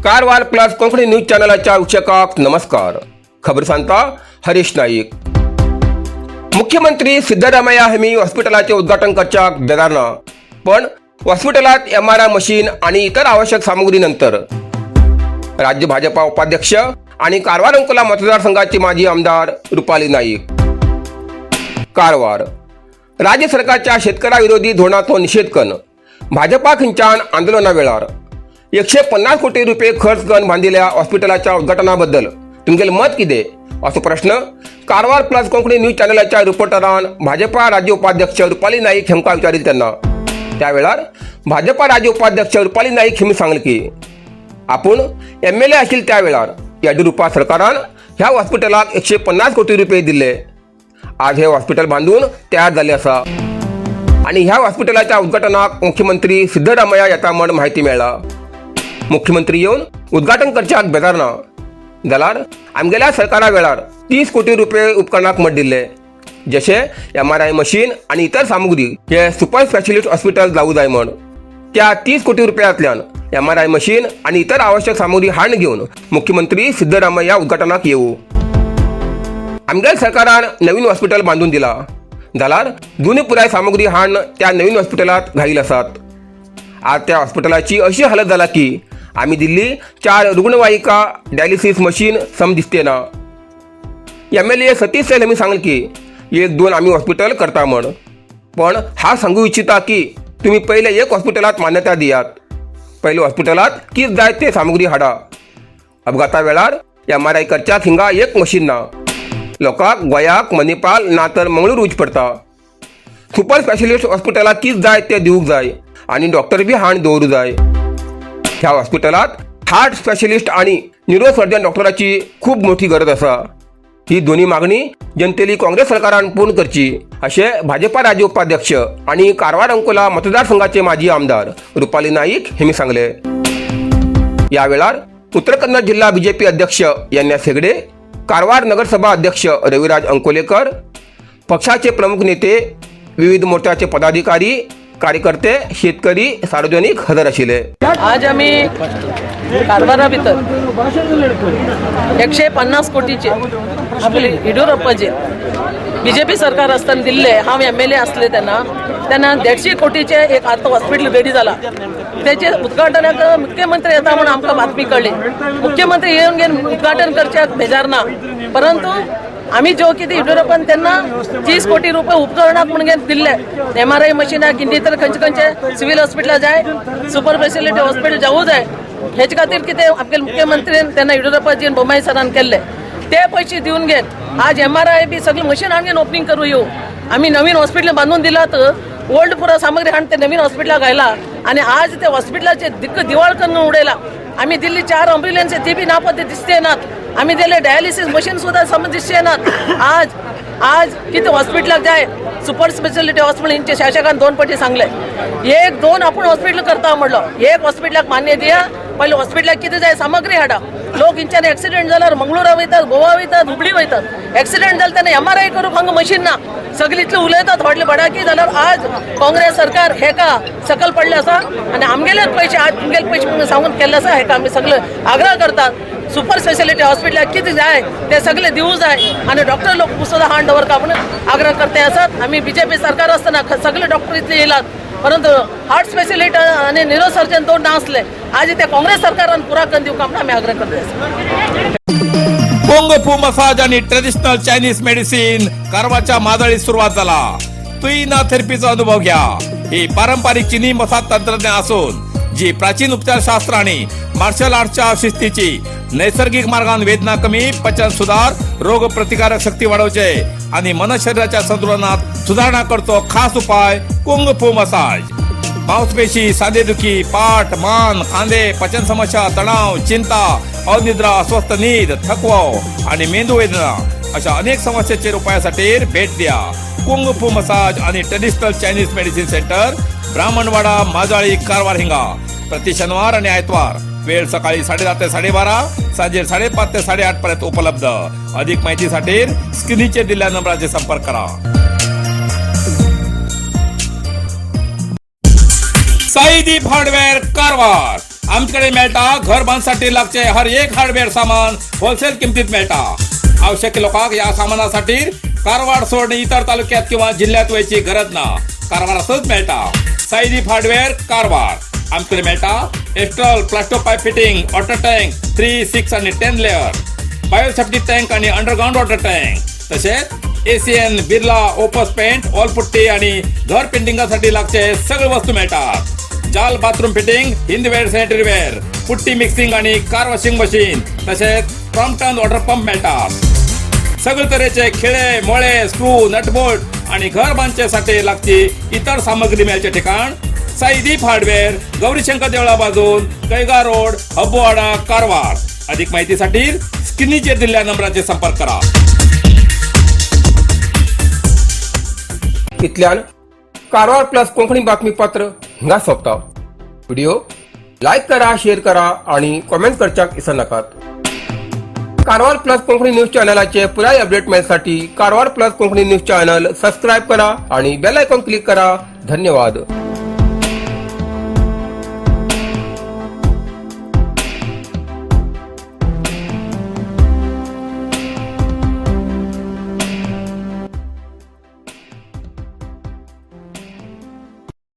Karwar plus Konkani news चॅनलाच्या वीक्षकांक नमस्कार. खबर सांगता हरीश नाईक. मुख्यमंत्री सिद्धरामय्या हेमी हॉस्पिटलाचे उद्घाटन करच्याक बेजार ना, पण हॉस्पिटलात एमआरआय मशीन आणि इतर आवश्यक सामुग्री नंतर. राज्य भाजपा उपाध्यक्ष आणि कारवार अंकोला मतदारसंघाचे माजी आमदार रुपाली नाईक. कारवार. राज्य सरकारच्या शेतकऱ्याविरोधी धोरणाचो निषेध कन भाजपा खंयच्यान आंदोलना वेळार 150 कोटी रुपये खर्च करून बांदिल्या हॉस्पिटलाच्या उद्घाटनाबद्दल तुमगेले मत कितें, असो प्रश्न कारवार प्लस कोंकणी न्यूज चॅनलाच्या रिपोर्टरान भाजपा राज्य उपाध्यक्ष रुपाली नाईक हेंका विचारिल तेन्ना त्या वेळार भाजपा राज्य उपाध्यक्ष रुपाली नाईक हेमी सांगले की आपण एमएलए आशिल्ले त्या वेळार येडियुरप्पा सरकारान ह्या हॉस्पिटलाक 150 कोटी रुपये दिले. आज हे हॉस्पिटल बांधून तयार झाले आसा आणि ह्या हॉस्पिटलाच्या उद्घाटनाक मुख्यमंत्री सिद्धरामय्या येता म्हण माहिती मेळ्ळा. मुख्यमंत्री येवन उद्घाटन करच्याक बेजार ना जाल्यार आमगेल्या सरकारा वेळार 30 कोटी रुपये उपकरणाक म्हण दिल्ले, जशे एमआरआय मशीन आणि इतर सामुग्री हे सुपर स्पेशलिस्ट हॉस्पिटल जावू जाय म्हण. त्या 30 कोटी रुपयांतल्यान एमआरआय मशीन आणि इतर आवश्यक सामुग्री हाडून घेवन मुख्यमंत्री सिद्धरामय्या उद्घाटनाक येवू. आमगेल्या सरकारान नवीन हॉस्पिटल बांदून दिला जाल्यार जुनी पुराय सामुग्री हाडून त्या नवीन हॉस्पिटलात घाईल आसात. आज त्या हॉस्पिटलाची अशी हालत जाला की आमी दिल्ली चार रुग्णवाहिका, डायलिसिस मशीन सम दिसते ना. एमएलए सतीश सैल हेमी सांगले की एक दोन आमी हॉस्पिटल करता म्हण, पण हा सांगू इच्छिता की तुम्ही पहिले एक हॉस्पिटलात मान्यता दियात. पहिले हॉस्पिटलात कित जाय ते सामुग्री हाडा. अपघाता वेळार एमआरआय करच्याक हिंगा एक मशीन ना. लोकांक गोंयाक, मणिपाल ना तर मंगळूर वचचें पडटा. सुपर स्पेशलिस्ट हॉस्पिटलात कित जाय ते दिवंक जाय आनी डॉक्टर बी हाण दवरूं जाय. ह्या हॉस्पिटलात हार्ट स्पेशलिस्ट आणि न्युरोसर्जन डॉक्टराची खूब मोठी गरज आसा. ही दोन्ही मागणी जनतेली काँग्रेस सरकारान पूर्ण करची, अशें भाजपा राज्य उपाध्यक्ष आणि कारवार अंकोला मतदारसंघाचे माजी आमदार रुपाली नाईक हेमी सांगले. या वेळार उत्तर कन्नड जिल्हा बीजेपी अध्यक्ष एन एस हेगडे, कारवार नगरसभा अध्यक्ष रविराज अंकोलेकर, पक्षाचे प्रमुख नेते, विविध मोर्चाचे पदाधिकारी, कार्यकर्ते, शेतकरी, सार्वजनिक हजर आशिल्ले. आज आमी कारवारा भितर 150 कोटीचे आपले येडियुरप्पाचे बीजेपी सरकार आसतना दिल्ले, हांव एमएलए आसले तेन्ना, तेन्ना 150 कोटीचे एक आतां हॉस्पिटल रेडी जाला. तेचे उद्घाटनाक मुख्यमंत्री येता म्हणून आमकां बातमी कळ्ळी. मुख्यमंत्री येवन घेवन उद्घाटन करच्याक बेजार ना, परंतु आमी ज्यो कितें येडियुरप्पान तेन्ना 30 कोटी रुपये उपकरणाक म्हणून घेवन दिल्ले, एमआरआय मशिनाक, इतर खंयचे खंयचे सिव्हिल हॉस्पिटला जाय, सुपर स्पेशालिटी हॉस्पिटल जावूं जाय, हेचे खातीर कितें आमगे मुख्यमंत्रीन तेन्ना येडियुरप्पाजीन, बोमाई सरान केल्ले ते पयशे दिवन घेवन आज एमआरआय बी सगळे मशीन हाडून ओपनिंग करूं येवं. आमी नवीन हॉस्पिटल बांदून दिलात, ओल्ड पुरा सामग्री हाडून ते नवीन हॉस्पिटलाक घायला आणि आज ते हॉस्पिटलाचे दिक्क दिवाळ करून उडयला. आम्ही दिल्ली चार अम्ब्युलन्स ती बी नापत्ते दिसते नात. आम्ही दिले डायलिसिस मशीन सुद्धा समज दिसचे नात. आज आज किती हॉस्पिटलाक जाय, सुपर स्पेशालिटी हॉस्पिटल हिंचे शासकान दोन पटी सांगले, एक दोन आपण हॉस्पिटल करता म्हणलं. एक हॉस्पिटलाक मान्य दिया. पहिले हॉस्पिटलाक किती जाय सामग्री हाडा. लोक हिंच्यान ऍक्सिडेंट जाल्यार मंगळुरा वयतात, गोवा वयतात, हुबळी वयतात. ऍक्सिडेंट जाल्यार तेन्ना एमआरआय करूंक हांगा मशीन ना. सगळी इतले उलयतात व्हडले बडाकी जाल्यार आज काँग्रेस सरकार हेका सकल पडले आसा आनी आमगेलेच पयशे, आज तुमगेले पयशे म्हणून सांगून केल्ले आसा. हेका आमी सगळे आग्रह करतात, सुपर स्पेशालिटी हॉस्पिटलाक कितें जाय ते सगळे दिवूं जाय आनी डॉक्टर लोक सुद्दां हाडून दवरता म्हणून आग्रह करते आसात. आमी बीजेपी सरकार आसतना सगळे डॉक्टर इतले येयलात, परंतु हार्ट स्पेशलिस्ट आणि न्युरोसर्जन दोन नासले. आज ते काँग्रेस सरकारान पुरा करून दिवका म्हणून आमी आग्रह करते आसात. कुंग फू मसाज आणि ट्रेडिशनल चायनीज मेडिसिन कारवारच्या मादळीत सुरुवात झाला. तुईना थेरपीचा अनुभव घ्या. ही पारंपरिक चिनी मसाज तंत्रज्ञान असून जी प्राचीन उपचार शास्त्र आणि मार्शल आर्टच्या शिस्तीची नैसर्गिक मार्गान वेदना कमी, पचन सुधार, रोग प्रतिकारक शक्ती वाढवचे आणि मन शरीराच्या संतुलनात सुधारणा करतो. खास उपाय कुंग फू मसाज. मांसपेशी, सांधेदुखी, पाठ, मान, खांदे, पचन समस्या, तणाव, चिंता, अनिद्रा, अस्वस्थ नीद, थकवा आणि मेंदू वेदना अशा अनेक समस्येचेर उपायासाठी भेट द्या कुंग फू मसाज आणि traditional Chinese medicine centre, Brahmanwada, Majali, Karwar हिंगा. प्रति शनिवार आणि आयतवार, वेळ सकाळी 10:30 ते 12:30, सांजे 5:30 ते 8:30 पर्यंत उपलब्ध. अधिक माहितीसाठी स्क्रीनचेर दिलेल्या नंबराचे संपर्क करा. साईदीप हार्डवेअर कारवार. आमच्याकडे मेळटा घर बांधसाठी लागचे हर एक हार्डवेअर सामान होलसेल किमतीत मेळटा. आवश्यक लोकांक या सामानासाठी कारवार सोड इतर तालुक्यात किंवा जिल्ह्यात वयची गरज ना, कारवारातच मेळटा. साईदीप हार्डवेअर कारवार. आमच्याकडे मेळटा Astral plasto pipe fitting, water tank 3, 6 आणि 10 लेअर, बायोसेफ्टी टँक आणि अंडरग्राऊंड वॉटर टँक, तसेच Asian Birla Opus paint, wall putty आणि घर पेंटिंगासाठी लागचे सगळे वस्तू मिळतात. जाल bathroom fitting, Hindware sanitary ware, putty mixing आणि कार वॉशिंग मशीन, तसेच क्रॉम्प्टन वॉटर पंप मिळतात. सगळे तऱ्हेचे खिळे, मोळे, स्क्रू, नटबोल्ट आणि घर बांधण्यासाठी लागची इतर सामग्री मिळायचे ठिकाण साईदीप हार्डवेअर, गौरीशंकर देवळा बाजून, कैगा रोड, हब्बोवाडा, कारवार. अधिक माहितीसाठी स्क्रीनचेर दिलेल्या नंबराचे संपर्क करा. इतल्यान कारवार प्लस कोंकणी बातमीपत्र हिंगा सोंपता. व्हिडिओ लायक करा, शेअर करा आणि कॉमेंट करच्याक विसरनाकात. कारवार प्लस कोंकणी न्यूज चॅनलाचे पुराय अपडेट मेळसाठी Karwar plus Konkani news channel subscribe करा आणि बेल आयकॉन क्लिक करा. धन्यवाद.